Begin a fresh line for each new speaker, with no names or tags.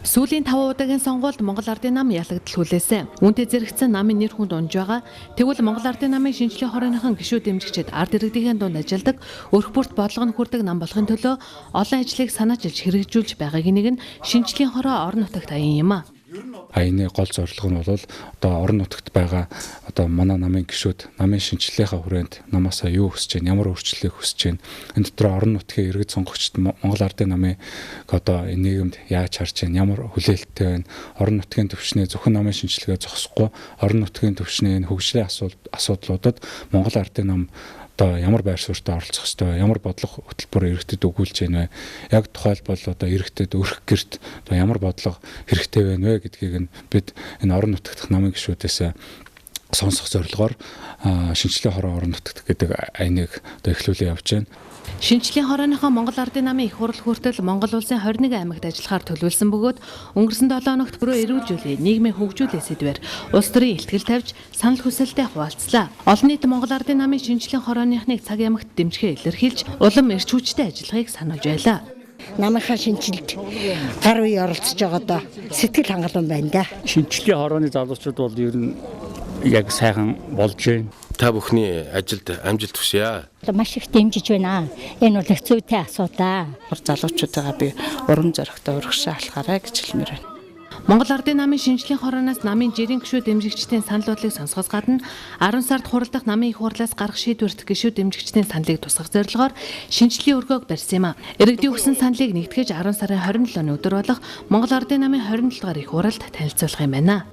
Сүүлийн 5 удаагийн сонгуульд Монгол Ардын нам ялагдал хүлээсэн. Үүнтэй зэрэгцэн намын нэр хүнд унж байгаа. Тэгвэл Монгол Ардын намын шинжлэх хорооныхон гишүүд дэмжигчид ард иргэдийн дунд ажилладаг, өрх бүрт бодлого нь хүрдэг нам болохын төлөө олон ажлыг санаачилж хэрэгжүүлж байгаагийн нэг нь шинжлэлийн хороо орон нутагт аян юм а.
Аяны гол зорилго нь бол одоо орон нутагт байгаа одоо манай намын гишүүд намын шинжилгээхээ хүрээнд намаасаа юу хүсэж байна, ямар өөрчлөлийг хүсэж байна. Энэ дотор орон нутгийн иргэд сонгогчд Монгол Ардын намыг одоо энэ нийгэмд яаж харж байна, ямар хүлээлттэй байна. Орон нутгийн түвшний зөвхөн намын шинжилгээ зогсохгүй, орон нутгийн түвшний энэ хөгжлийн асуудлуудад Монгол Ардын нам одоо ямар байр суурьтай оролцох ёстой, ямар бодлого хөтөлбөр иргэдэд өгүүлж байна вэ? Яг тухайлбал одоо иргэдэд өрх гэрт одоо ямар бодлого хэрэгтэй байна вэ гэдгийг нь бид энэ орон нутагт дахь намын гишүүдээс сонсох зорилгоор шинжлэх хороо орон нутагт гэдэг аяныг одоо эхлүүлээ явж байна.
Шинжлэлийн хорооныхоо Монгол Ардын намын их хурал хүртэл Монгол улсын 21 аймагт ажиллахаар төлөвлөсөн бөгөөд өнгөрсөн 7 хоногт бүрөө эрүүлжүүлээ, нийгмийн хөгжүүлээ сэдвээр улс төрийн ихтгэл тавьж санал хүсэлтээ хуваалцлаа. Олон нийт Монгол Ардын намын шинжлэлийн хорооныхныг цаг ямагт дэмжихээ илэрхийлж улам эрч хүчтэй ажиллахыг сануулж байлаа.
Намынхаа шинжилд гар үе оролцож байгаадаа сэтгэл хангалуун байна да.
Шинжлэлийн хорооны залуучууд бол ер нь яг сайхан болж байна.
Та бүхний ажилд амжилт хүсье.
Маш их дэмжиж байна. Энэ бол их зүйтэй асуудал.
Залуучуудаа би урам зоригтой урагшаа алхаарай гэж хэлмээр байна.
Монгол Ардын намын шинжлэлийн хорооноос намын жирийн гишүүд дэмжигчдийн санал бодлыг сонсохоос гадна 10 сард хуралдах намын их хурлаас гарах шийдвэрт гишүүд дэмжигчдийн саналыг тусгах зорилгоор шинжлэлийн өргөөг барьсан юм а. Иргэдийн өгсөн саналыг нэгтгэж 10 сарын 27-ны өдөр болох Монгол Ардын намын 27 дугаар их хуралд танилцуулах юм байна.